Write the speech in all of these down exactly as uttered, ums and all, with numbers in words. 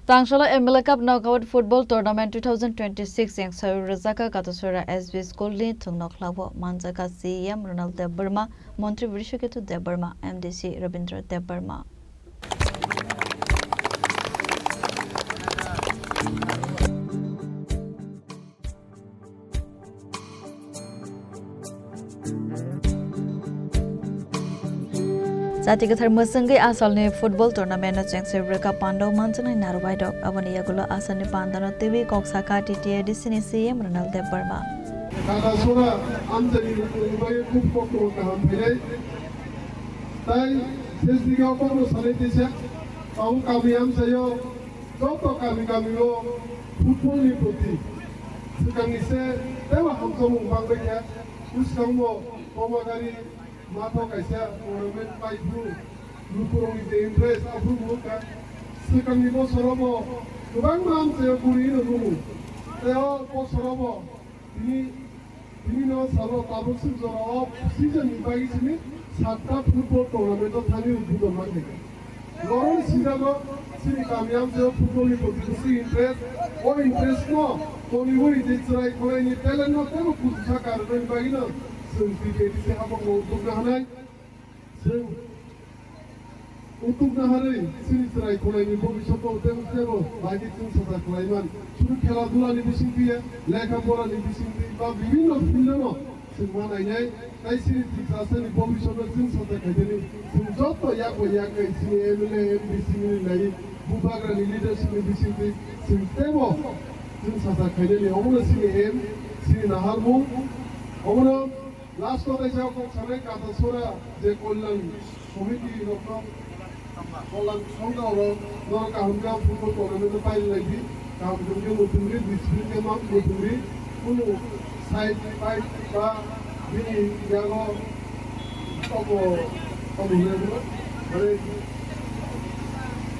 Tangsala M L A Cup Knockout Football Tournament two thousand twenty-six yang sawi rwjak kha Katasora S B School ni thwngnokhla o manjak kha C E M Ronald Debbarma, Montri Brishaketu Debbarma, M D C Rabindra Debbarma. Jati kwthar mwswngwi asalni football tournament no chengse rwkha pandao manjaknai narwk baidok. Aboni yagulo asalni pandano twiwi kok sakha T T A D C ni C E M Ronald Debbarma. Katasora amchaini bai khub koktwma kaham phainai. Tai sesdigi o kokno sanai tisa, tamo kami amchaio joto kami kami o football ni proti swkangni se teibo hamjakmung bangbai kha. Bwskango Pomagari matho kaisa tournament paiphuru lukurokni je interest aphuru wngkha. Swkangni bosorobo kwbangma amchaio guri no rwngo. Tei o bosorobo tini Tini no salo tabuk swk jora o season ni bagwi simi satta football tournament o thani udbodon ma khe. Norok ni sinjago sini kami amchaio football ni proti bwswk interest, o interest no toniwi je chwrai khwlai ni talent no teibo kuchusa karwi bagwi no chwng T T A D C habang no uduk na hanai. Chwng utukna harwi chini chwrai khwlaini bobiswkno tebo tebo bagwi chwng sacha khwlaiman. Suru khela dhulani bisingtwi, lekha porani bisingtwi ba bibhinno field-ono chwng ma nainai. Tai chini Tiprasani bobiswkno chwng sacha khainani chwng joto yak bai yak kai chini M L A, M D C ni nai bubagrani leadership-ni bisingtwi chwng tebo chwng sacha khainani. Omono chini aim, chini naharmung. Omono Last o kaisa kok sanai Katasora je Kolyan Somiti rokno, Kolyan Songha rok norok kaham khe football tournament o pailai di, kaham khe muthungri, discipline khe ma muthungri, kunu side fight ba bini yago abo abo hwnwi mane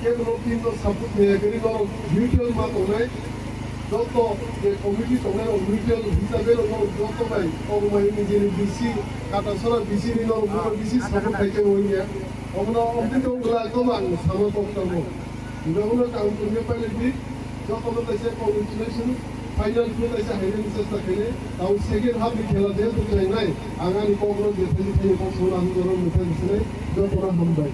Kebro team no support khe khe norok neutral ma tongnai. Joto je committee tongnai rok neutral hisabe rok norok joto bai kok mai nijini D C Katasora D C ni norok bono D C support khai khe wngya. Omono omtwi tong glak to ang sama kok tongo. Hingke omono kaham tongya pailai di. Joto no kaisa congratulation. Final no kaisa hainani chesta khainai. Tao second half ni khela jehetu khlainai. Ang ani kok rok je thani thani kok sono ang jorok muthai bisinai. Joto no hambai.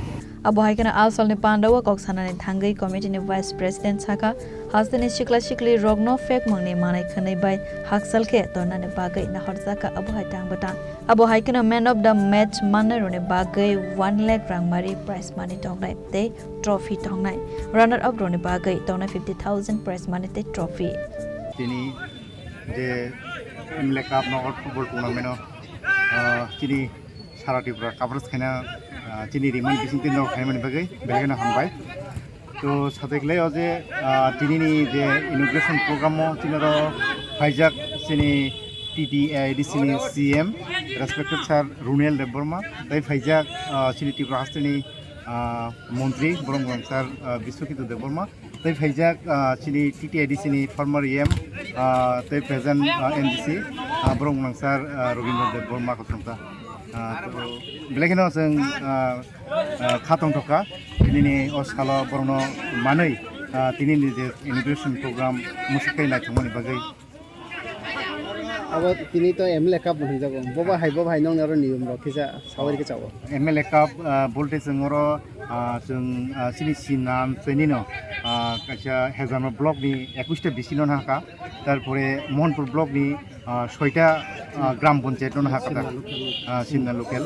Abo hai kheno asalni pandao kok sanani thangwi committee ni vice president sakha, hasteni sikla sikli rokno phekmungni manai khwnwi bai hakchal khe tornani bagwi nahorjakha abo hai tang bwtang. Abo hai kheno man of the match mannai rokni bagwi one lakh rangmari prize money tongnai tei trophy tongnai. Runner up rokni bagwi tongnai fifty thousand prize money tei trophy. Tini je M L A Cup knockout football tournament o, ah, chini Sara Tripura coverage khaina, ah, chini rimani bising tini rok khaimani bagwi belai kheno hambai. To satekle o je, ah, tini ni je inauguration program o chini ro phaijak chini T T A D C ni C M respected sir Runel Debbarma, tai phaijak, ah, chini Tripura hasteni, ah, montri borok sir, ah, Biswaketu Debbarma. Tei phaijak, ah, chini T T A D C ni former E M, ah, tei present, ah, M D C, ah, borok nang sir, ah, Robindra Debbarma kothomsa. Ah, to belai kheno chwng, ah, ah, kha tongthokha, tinini o salo borokno manwi, ah, tinini je inauguration program mwswk khe naithokmani bagwi. Abo tini to M L A Cup bo hwnjago. Bobo hai, bobo hai nongni oro niyom rok kisa sawi rikhe chao. M L A Cup, ah, bolte chwng oro, ah, chwng, ah, chini Sinam chini no, ah, kaisa Hezarma block ni ekush ta B C no haka. Tarpore Mohanpur block ni, ah, soita, ah, gram panchayat no haka ta. Ah, Sinam local.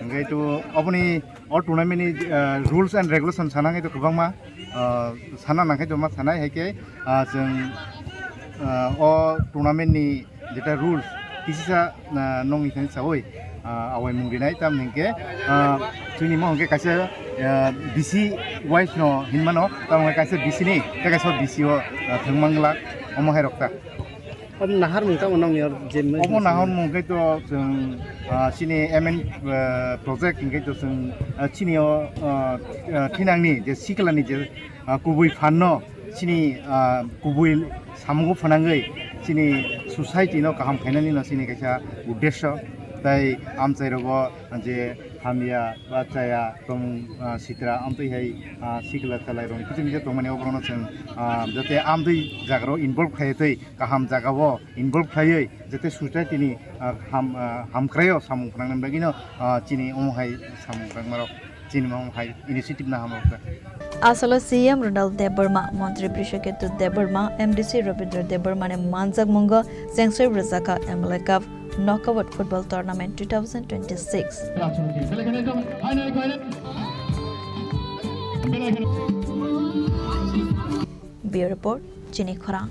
Hingke to oboni O tournament ni, ah, rules and regulation sana khe to kwbangma, ah, sana nang khe to ma sanai hai khe, ah, chwng, ah, o tournament ni jeta rules kisisa, ah, nongni thani sawi, ah, awai mung rinai tam hingke, ah, chwngni mo hingke kaisa, ah, B C wise no hinmano tam hingke kaisa B C ni tei kaisa B C o, ah, thwngmangla omo hai rok ta. Obo naharmung tamo nongni oro je mwnwi Obo naharmung khe to chwng, ah, chini M N, ah, project hingkhe to chwng, ah, chini o, ah, ah, thinangni je siklani je, ah, kubui phanno chini, ah, kubui samungo phwnangwi chini society no kaham khainani no chini kaisa uddesyo. Tai amchai rogo je Hamya ba chaya tongmung, ah, sitra amtwi hai, ah, sikla chalai rok kiching kisa tongmani oborokno chwng, ah, jate amtwi jagarao involve khlaiwi tei kaham jagao involve khlaiwi jate society ni, ah, ham, ah, hamkraio samung phnangni bagwino, ah, chini omo hai samung phnangmarok chini omo hai initiative na hamrok kha. Asalo C M Ronald Debbarma, Montri Brishaketu Debbarma, M D C Rabindra Debbarma ni manjakmungo chengsoi rwjakha M L A Cup Knockout Football Tournament two thousand twenty-six. Bureau Report, Chini Khorang.